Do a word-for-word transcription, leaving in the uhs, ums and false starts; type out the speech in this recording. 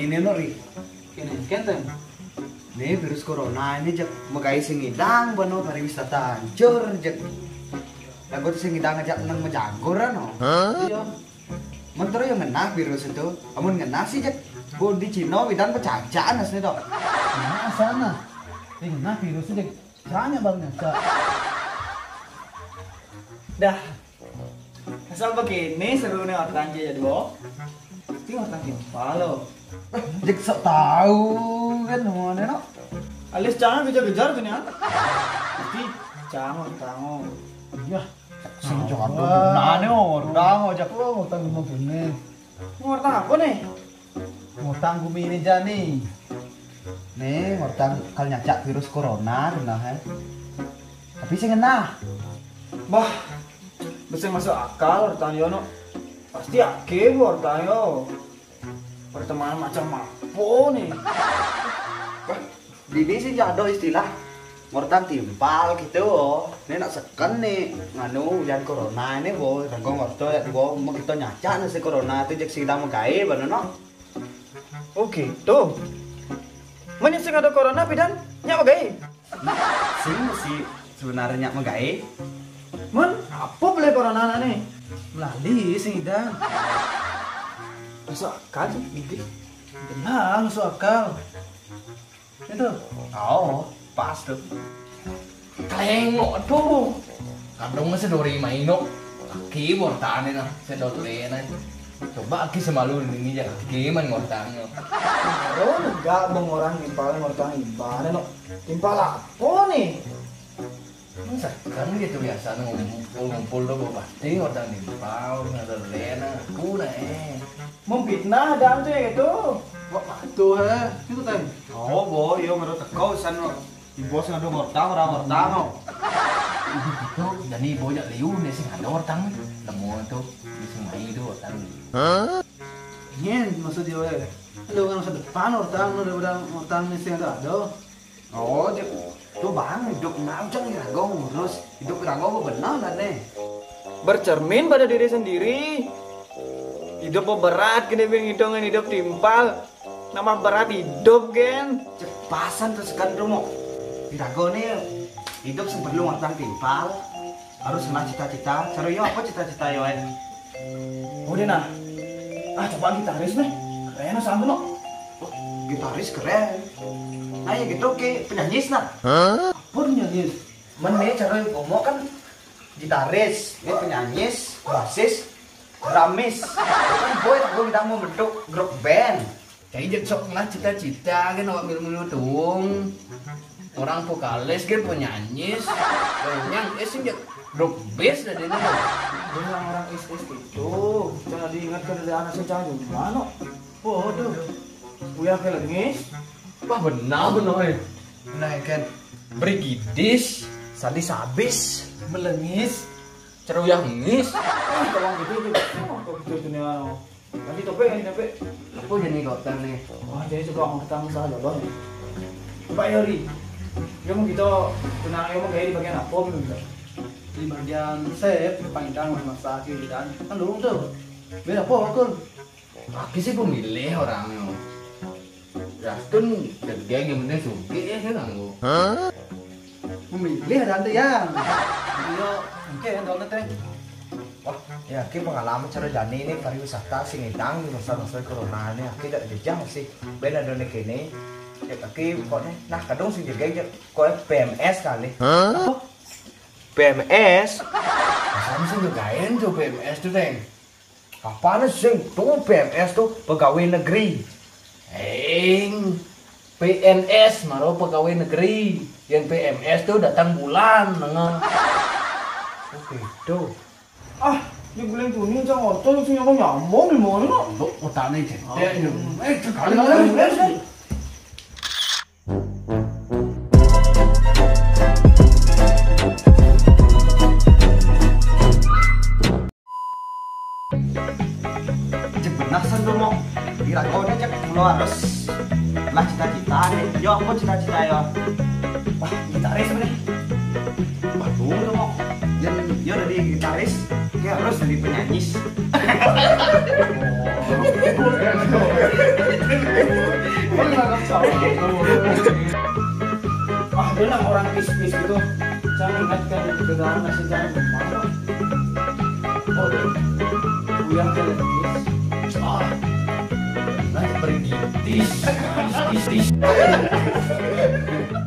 Ini no, Ri. Kene, kenten. Nih, virus corona ini jek megai sing idang bano pariwisata hancur jek. Lagu sing idang ajak nang majagur ano. Iya. Menteri yang ngena virus itu. Amun ngena sih jek. Bu di Cina widang pecacaan asli dok. Nah, sana. Yang ngena virus itu jek. Caranya baru nyata. Dah. Asal begini seru nih orang aja ya dua. Ini orang timpal lo. Jek sok tahu kan mana no. Alis jangan kejar-kejar tuh nih. Pasti jangan tahu. Iya. Sing jangan dulu. Nah, nih orang ajak lo ngutang mau gini. Ngutang apa nih? Ngutang bumi ini jani. Nih, ngutang kal nyacak virus corona kena he. Tapi sing ngena. Bah, bisa masuk akal orang yo no. Pasti ake bu orang yo. Pertemanan macam apa nih? Wah, dini sih ada istilah ngortang timpal gitu. Ini nak seken nih nganu ujian corona ini bo, rengko ngorto ya bo, mau kita nyacak nasi corona itu jek sing kita megai bano no. Oh gitu. Mana sing ada corona pidan? Nyak megai? Sing sih sebenarnya megai. Mun apa boleh corona nih? Melali sing idang. Masuk akal sih gitu. Benar masuk akal. Itu. Oh, pas tuh. Klengok tuh. Kadung sedori maino. Aki bortane nah, sedot lena. Coba aki semalu ini ya, aki man ngortangnya. Ro enggak bang orang timpal ngortang ibarat no. Timpal apa nih? Masa kan gitu biasa ngumpul-ngumpul tuh bawa pasti ngortang timpal, ada lena, aku nah eh. Memfitnah dan tuh ya gitu. Wah, tuh he, itu teh. Oh, bo, yo menurut kau san lo. Ibu sing ada ngortang, orang ngortang lo. Ibu gitu, jadi ibu jak liu nih sing ada ngortang. Nemu tuh, di sing main itu ngortang. Ini maksud dia, weh. Lu kan masa depan ngortang, lu udah ngortang nih sing ada ada. Oh, dia tuh bang hidup nang jang irago ngurus. Hidup irago benar lah nih. Bercermin pada diri sendiri. Hidup berat gini bing hitungan hidup timpal. Nama berat hidup gen. Cepasan terus kan rumo. Irago nih hidup sing perlu ngortang timpal. Harus ngelah cita-cita. Cara yo apa cita-cita yo eh? Udah nah. Ah coba gitaris nih. Keren sama no. Oh, gitaris keren. Nah ya gitu ke penyanyi nah. Apa penyanyi? Men nih cara ngomong kan gitaris, ini penyanyi, basis, dramis. Kan boy aku kita mau bentuk grup band. Jadi jek sok lah cita-cita kan awak milu-milu tuung. Orang vokalis kan penyanyi. Yang es jek grup band dari itu. Orang-orang es-es itu cara diingat ke dari anak sing cang mana? Waduh. Uya kelengis. Wah benar benar eh. Nah kan. Brigidis. Sadis habis. Melengis. Ceruyah ngis. Tolong gitu itu. Waktu itu dunia. Nanti topik nanti topik. Aku jadi ngortang nih. Wah jadi coba ngortang salah loh. Coba Yori. Dia mau gitu. Tunang dia mau kayak di bagian apa belum? Di bagian sep, panjang masa kiri dan kan dulu tuh. Beda apa aku? Aki sih pemilih orangnya. Rastun degeng yang penting sugih ya kan aku. Memilih ada nanti ya. Iya, oke ya doang teh. Wah, ya aki pengalaman cara jani ini pariwisata sing idang di masa-masa corona ini aki tidak jejang sih. Ben ada nih kini. Ya aki pokoknya nah kadung sing degeng ya kok P M S kali. Apa? P M S? Masa sih ngegain tuh P M S tuh teng. Kapan sing tuh P M S tuh pegawai negeri? Eng, P N S maro pegawai negeri. Yang P M S tuh datang bulan nengah. Oke tuh. Ah, di bulan Juni jangan otot sih nyambung nyambung di mana? Untuk utangnya cetek. Eh sekali lagi. Cek benar sen tuh mau. Kira kau cek pulau harus lah cita-cita nih. Yo apa cita-cita yo? Wah gitaris apa nih? Waduh tuh mau. Yang yo dari gitaris, ya harus dari penyanyi. Ah, dia lah orang pis-pis gitu. Jangan ingatkan ke dalam nasi jangan mana. Oh, dia. Uyang ke lagi. Ah, nanti pergi. Tis, tis, tis, tis.